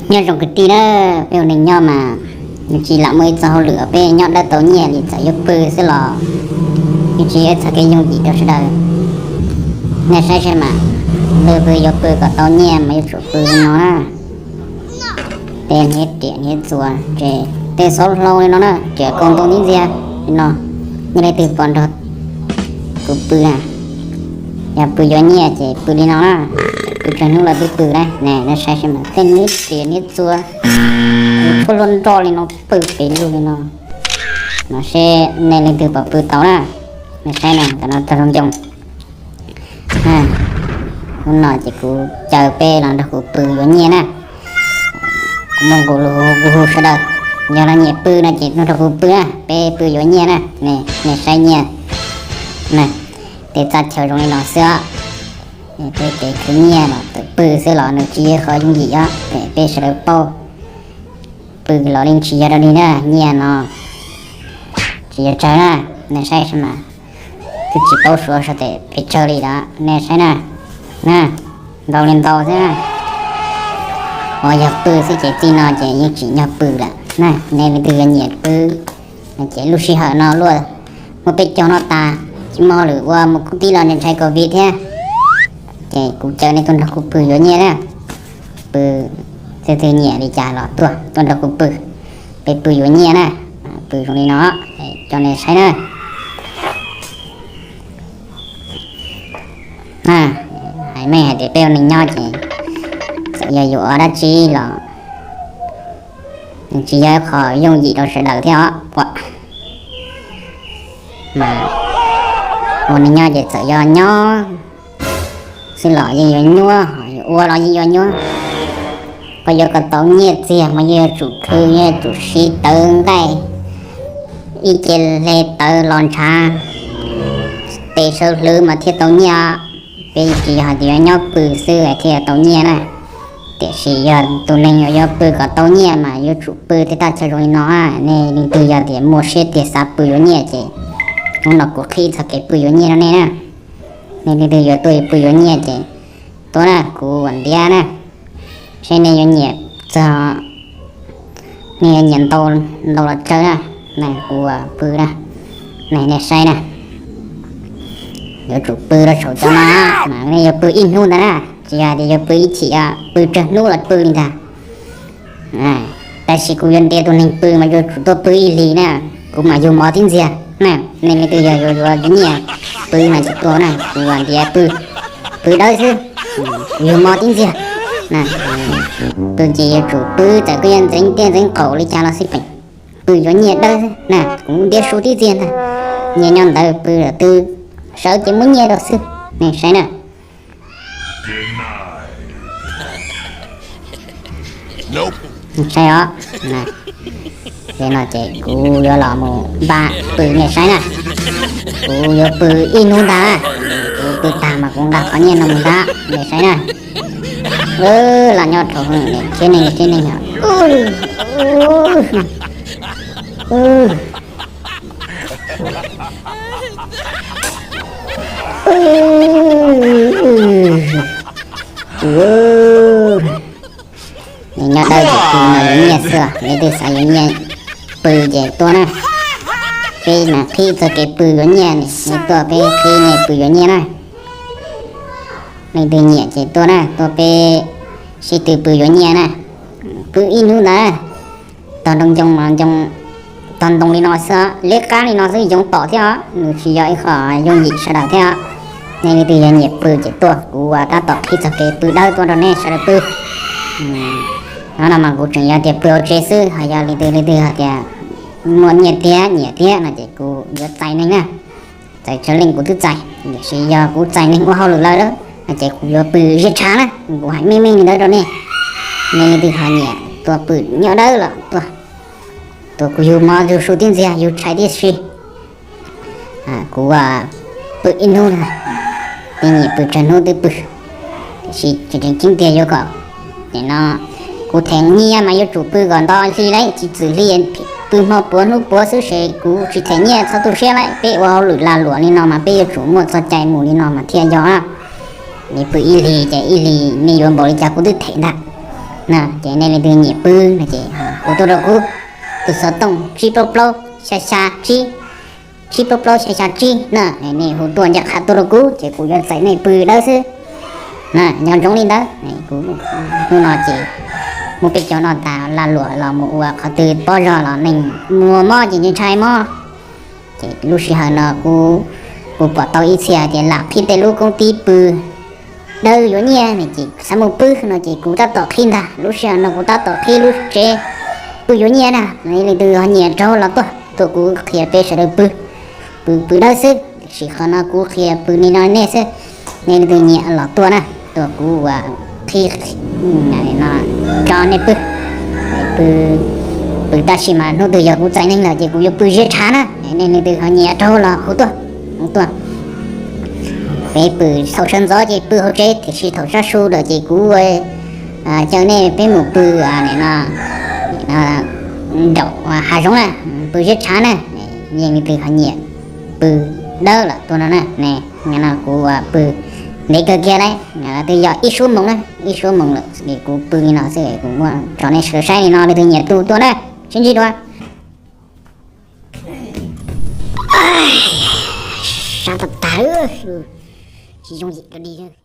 Nyob zoo kwv tij na, peb ua neej nyob mas nws tsis lam muaj ib txoj hauj lwm uas peb nyob dawb tau nyiaj li, txawm yuav pw xwb los yeej tsis yog ib txoj kev yooj yim rau sawv daws. Nej saib saib mas, leej twg yuav pw kom tau nyiaj mas yuav tsum pw li no na. Tej hniav riam hniav txuas ces tej xauv hlau li no na, riam kaus ntoo ntxiv ntxiag li no. Nej leej twg pom nrog kuv pw na, yog pw yuav nyiaj ces pw li no na. Pw tsawg hnub los twb pw na. Nej saib saib mas, tej hniav riam hniav txuas, tshuaj hlua nroj li no, pw pes lug li no. No seb nej leej twg pom pw tau na. Nej saib na, tam no tag zoo ncoo. Hnub no ces kuv caw peb los nrog kuv pw yuav nyiaj na. Kuv muaj nqus lus hu sawv daws, yog leej nyiam pw no ces nrog kuv pw na, peb pw yuav nyiaj na. Nej saib nyiaj na, tej txaj chaw zoo li no xwb os. Peb kev khwv nyiaj los txawm pw xwb los nws tsis yog qhov yooj yim os. Peb sawv daws paub, pw los yeej tsis yog dab tsi na, nyiaj no tsis yog tsawg na. Nej saib saib mas, twb tsis paub suav saib tes pes tsawg li lawm, nej saib na. Na, ntau li ntau xwb na. Uas yog pw xwb ces txij no ces yeej tsim nyog pw lawm na. Nej leej twg yog nyiam pw ces lub sij hawm no luaj, muaj peb caug no tas, tsis muaj hauj lwm ua, mus kuv tib los ntshai covid thiab, ces kuv caw nej tuaj nrog kuv pw yuav nyiaj na. Pw, leej twg nyiam li cas los tuaj, tuaj nrog kuv pw, peb pw yuav nyiaj na. Pw zoo li no, coj nej saib na. Hais meej hais tias peb ua neej nyob ces txawm yog yuav ua dab tsi los tsis yog qhov yooj yim rau sawv daws thiab os. Ua neej nyob ces txawm yog nyob xwb los yeej yuav nyuaj, ua los yeej yuav nyuaj. Koj yuav kom tau nyiaj txiag mas yeej yuav tsum khwv, yeej yuav tsum siv tawv nqaij, ib ce hle tawv los ntshav, tes saw hlwv mas thiaj tau nyiaj. Peb tsis yog hais tias yuav nyob pw xwb thiaj tau nyiaj na. Tiam sis yog tus neeg uas yuav pw kom tau nyiaj mas yuav tsum pw tej thaj chaw zoo li no. Nej leej twg yog tias muaj siab tiag xav pw yuav nyiaj ces hnub no kuv qhib txoj kev pw yuav nyiaj rau nej na. Nej leej twg yuav tuaj pw yuav nyiaj ces tuaj na, kuv ua ntiav na. Seb nej yuav nyiam txog, nej yuav nyiam ntau, ntau los tsawg na. Kuv ua pw na, nej saib na. Yuav tsum pw rau saum cov no mas nej yuav pw ib hnub ntag na, tsis yog tias yuav pw ib chim, pw tsawg hnub los pw li ntag. Tab sis kuv yuav ntiav tus neeg pw mas yuav tsum tuaj pw ib hlis na, kuv mam yug mov tib ntxiag na. Nej leej twg yog yuav yuav nyiaj pw mas ces tuaj na, kuv ua ntiav pw, pw dawb xwb, kuv yug mov tib ntxiag. Pw ces yuav tsum pw txawm koj yuav ntxeev tiaj ntxeev qaum li cas los xij peem, pw yuav nyiaj dawb xwb na, kuv ntiav su tib ntxiag ntag. Nyiaj nyob ntawd pw lawm twb sawv ces muab nyiaj rau xwb, nej saib na. Saib os, ces no ces kuv yuav los mus npaj pw nej saib na. Kuv yuav pw ib hnub ntag, kuv pw tag mas kuv nqa qhov nyiaj no mus ntag, nej saib na. Lam nyob rau thiab neeg thiab neeg. Nyob dawb ces pw no yuav nyiaj xwb, leej twg xav yuav nyiaj pw ces tuaj na. Peb mas qhib txoj kev pw yuav nyiaj, nej tuaj peb qhib nej pw yuav nyiaj na. Leej twg nyiam ces tuaj na, tuaj peb sib tw pw yuav nyiaj na. Pw ib hnub ntawd, tog ntoo ncoo, tog ntoo li no xwb, liab qab li no xwb yoov tom thiab os, nws tsis yog ib qho yooj yim sawv daws thiab os. Nej leej twg yog nyiam pw ces tuaj, kuv ua tab tom qhib txoj kev pw dawb tuaj rau nej sawv daws pw. Hnub no mas kuv tseem yog tias pw hauv tsev xwb, ho yog leej twg leej twg hais tias muaj nyiaj tiag nyiam tiag no ces kuv yuav txais neeg na. Txais tsawg leej kuv twb txais, tiam sis yog kuv txais neeg ua hauj lwm lawm no ces kuv yuav pw ziaj tshav na, kuv hais meej meej li ntawd rau nej. Nej leej twg ho nyiam tuaj pw nyob dawb los tuaj, tuaj kuv yug mov yug su tib ntxiag yug tshais tib si. Kuv pw ib hnub na, nej nyiam pw tsawg hnub twb pw, tiam sis tseem ceeb tiag yuav kom, nim no kuv them nyiaj mas yuav tsum pw kom nto hli lauj, tsis txwm hli, pw hmo puav hnub puav xwb ces kuv tsis them nyiaj, txhob tu siab lauj, peb ua hauj lwm lag luam li no mas peb yuav tsum muaj txoj cai mus li no mas thiaj yog na. Nej pw ib hlis ces ib hlis nej yuav npaum li cas kuv twb them ntag. Ces nej leej twg nyiam pw no ces hu tuaj rau kuv. Tus xov tooj tsib plaub plaub xya xya tsib, tsib plaub plaub xya xya tsib na, nej hu tuaj ncaj qha tuaj rau kuv ces kuv yuav txais nej pw dawb xwb. Nyob ntsoov li ntawd. Kuv hnub no ces muaj peb cov noj tas lag luam los mus ua qhov twg pob zog los neeg muaj mob ces ntshai ntshai mob. Ces lub sij hawm no kuv, kuv pom tau ib txhia tias lam qhib tej lub koob tib pw dawb yuav nyiaj ne ces xav mus pw no ces kuv tab tom qhib ntag. Lub sij hawm no kuv tab tom qhib lub tsev pw yuav nyiaj na. Nej leej twg ho nyiam rau los tuaj, tuaj kuv qhia peb sawv daws pw, pw pw dawb xwb. Tiam sis qhov no kuv qhia pw li no nej xwb. Nej leej twg nyiam los tuaj na, tuaj kuv ua qhib no tso nej pw, pw, pw tab sis mas hnub twg yog kuv txais neeg lawm ces kuv yuav pw ziab tshav na. Nej leej twg ho nyiam rau los hu tuaj, hu tuaj. Peb pw thaum sawv ntxov ces pw hauv tsev, tiam sis thaum sab su lawm ces kuv caw nej peb mus pw no, nraum hav zoov na, pw ziab tshav na. Yeej leej twg ho nyiam pw dawb los tuaj no na. No kuv pw ntev kawg kiag lawm, twb yog ib suab moos na, ib suab moos lawm es kuv pw li no xwb, kuv muab tso nej sawv daws saib li no, leej twg nyiam tuaj tuaj na, sib ntsib dua. Sab tag tag, tsis yooj yim rau dig.